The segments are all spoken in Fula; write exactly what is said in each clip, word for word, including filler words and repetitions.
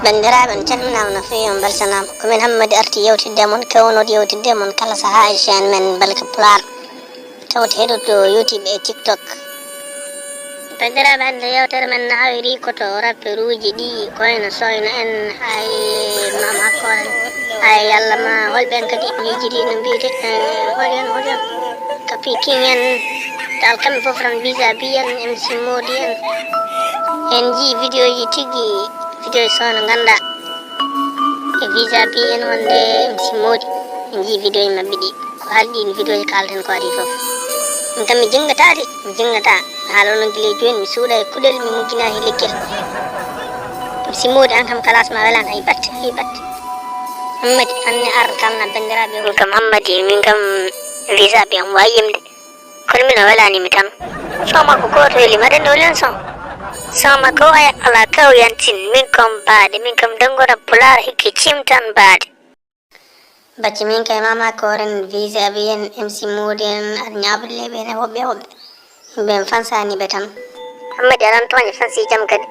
Banndiraaɓe, on calminaama no feewi, on mbeltanaama. Ko min Hammadi arti yewtidde e mon, kewnooɗo yewtidde e mon kala sahaa e chaîne men Balka Pulaar, tawte heɗoto YouTube e TikTok. Banndiraaɓe, hannde yewtere men nawiri ko to rapperuuji ɗi, ko wayno Soyna en, hay Maam Hakko en, hay Yalla ma, holɓe en kadi miijidi no mbiyete, eh, hol en, hol en, Kapi King en, dal kamɓe fof tan, Visa B en, M C Mody en. En njii vidéo ji tigi, vidéo Soyna nganndaa. E Visa B en wonde M C Mody. En njii vidéo ji maɓɓe ɗi. Ko haalɗi ɗin vidéo ji kaalten ko adii fof. Min kam mi jinngata de, mi jinngata. Mi haala noon gila e jooni, mi suuɗa e kuɗel, mi mujjina e leggel. M C Mody, aan kam kalaas ma welaani hay batte, hay batte. Hammadi, aan ne ar kalna banndiraaɓe. Min kam Hammadi, min kam Visa B am waawi yimde. Kono min o welaani mi tan. Son makko gooto weli, mbaɗen ɗo len son. Son makko o ay ala kaw yantin, min kam baade, min kam danngoram pulaar hikki cimtan baade. Bacci min kay mama koren Visa B en, M C Mody en, ar ñaaɓude leeɓe en e woɓɓe e woɓɓe. Yimɓe en fansaani ɓe tan. Hammadi, aɗan tooña fansi jam kadi.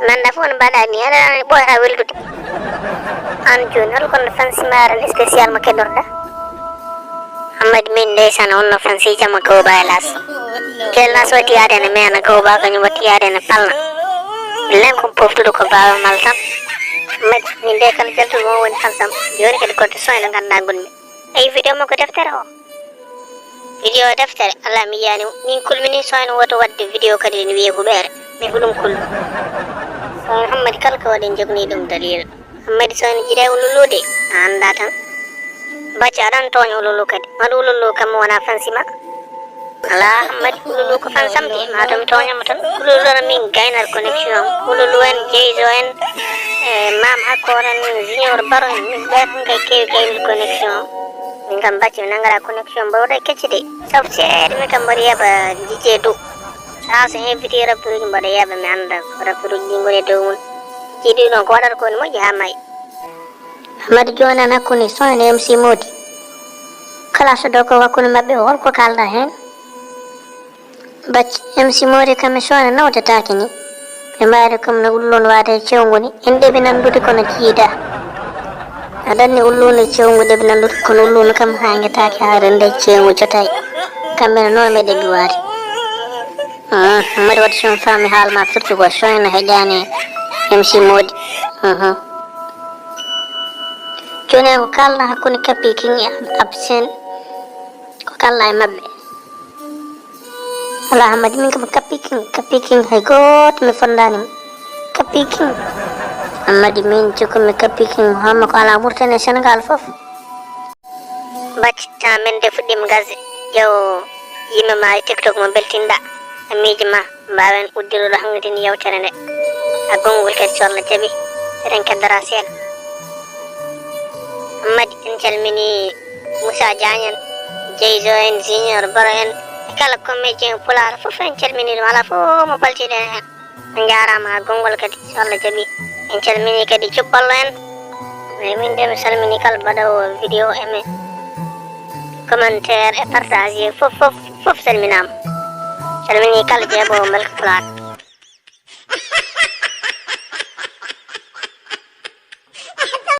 Mi anndaa fof no mbaɗa ni, aɗa ɓooyata weldude. Aan jooni hol kono fansi ma aran spécial mo keɗorɗa? Hammadi, min ndeysaan, on no fansi jam mo gawba, hélas. Gel nas watti yaade ene meena gawba, kañum watti yaade ene palna. Len kon poftude ko baaba mal tan. Hammadi, min de kala jaltuɗo mo woni fansam. Jooni kadi ko to Soyna nganndaa ngonmi. Ayi, vidéo makko deftere o. Vidéo deftere, alaa mi yiyaani. Min kulmini Soyna woto waɗde vidéo kadi ene wiyee huɓeere. Mi huɗum kulmi. Soyna Hammadi kala ko waɗi joganii ɗum dalil. Hammadi, Soyna jiiɗa e ululude, a anndaa tan. Bacci, aɗan tooña ululu kadi. Maɗa ululu kam wona fansi ma? Alaa, Hammadi, ululu ko fansam de, ma to mi tooña mo tan. Ululu na min gaynar connexion am. Ululu en, Jeyzo en, e Maam Akor en, Junior Baro en, min ɓe tan kay keewi gaynude connexion am. Min kam bacci mi nanngata connexion mboɗo e kecci de. Sabu seeɗa min kam mboɗo yeeɓa jijje dow. Sahaa so invité rapperuuji mboɗo yeeɓa mi annda ko rapperuuji ɗi ngoni e dow mum. Jiiɗi ɗon ko waɗata ko ne moƴƴi haa maayi. Hammadi, jooni an hakkunde Soyna e M C Mody. Kala so dow ko hakkunde maɓɓe o, holko kaalɗa heen? Bacci, M C Mody kam e Soyna nawdetaake ni. Ɓe mbaadi kam no ulluno waade e cewngu ni. En ɗeɓi nanndude kono jiidaa. Aɗa anndi ulluno e cewngu ɗeɓi nanndude kono ulluno kam haangetaake haa rende cewngu jotaay. Kamɓe no noon ɓe ɗeɓi waade. Ah, mbaɗi waɗde son faami haala ma firti ko Soyna heƴaani M C Mody. Mhm. Jooni ko kaalɗa hakkunde Kapi King e Absen, ko kaalɗa e maɓɓe? Alaa Hammadi, min kam Kapi King, Kapi King hay gooto mi fonndaani mo. Kapi King. Hammadi, min jogumi Kapi King, homma ko alaa Mauritanie e Sénégal fof. Bacci, temps men de fuɗɗiima gasde. Ƴeew yimɓe ma e TikTok mo mbeltinɗa. E miijo ma, mbaawen uddirude hanŋde ni yewtere nde. A konngol kadi so Allah jaɓi, eɗen keddora seeɗa. Hammadi, en calmini Moussa Diagne en, Jeyzo en, Junior Baro en, e kala comédien pulaar fof en calmini ɗum. Alaa fof mo ɓaltiɗen heen. A njaaraama haa konngol kadi, so Allah jaɓi. En calminii kadi Cupallo en. Eey, min de mi salminii kala baɗoowo vidéo aimé, commentaire e partage fof, fof, fof salminaama. Calminii kala jeeɓoowo Mbelka Pulaar.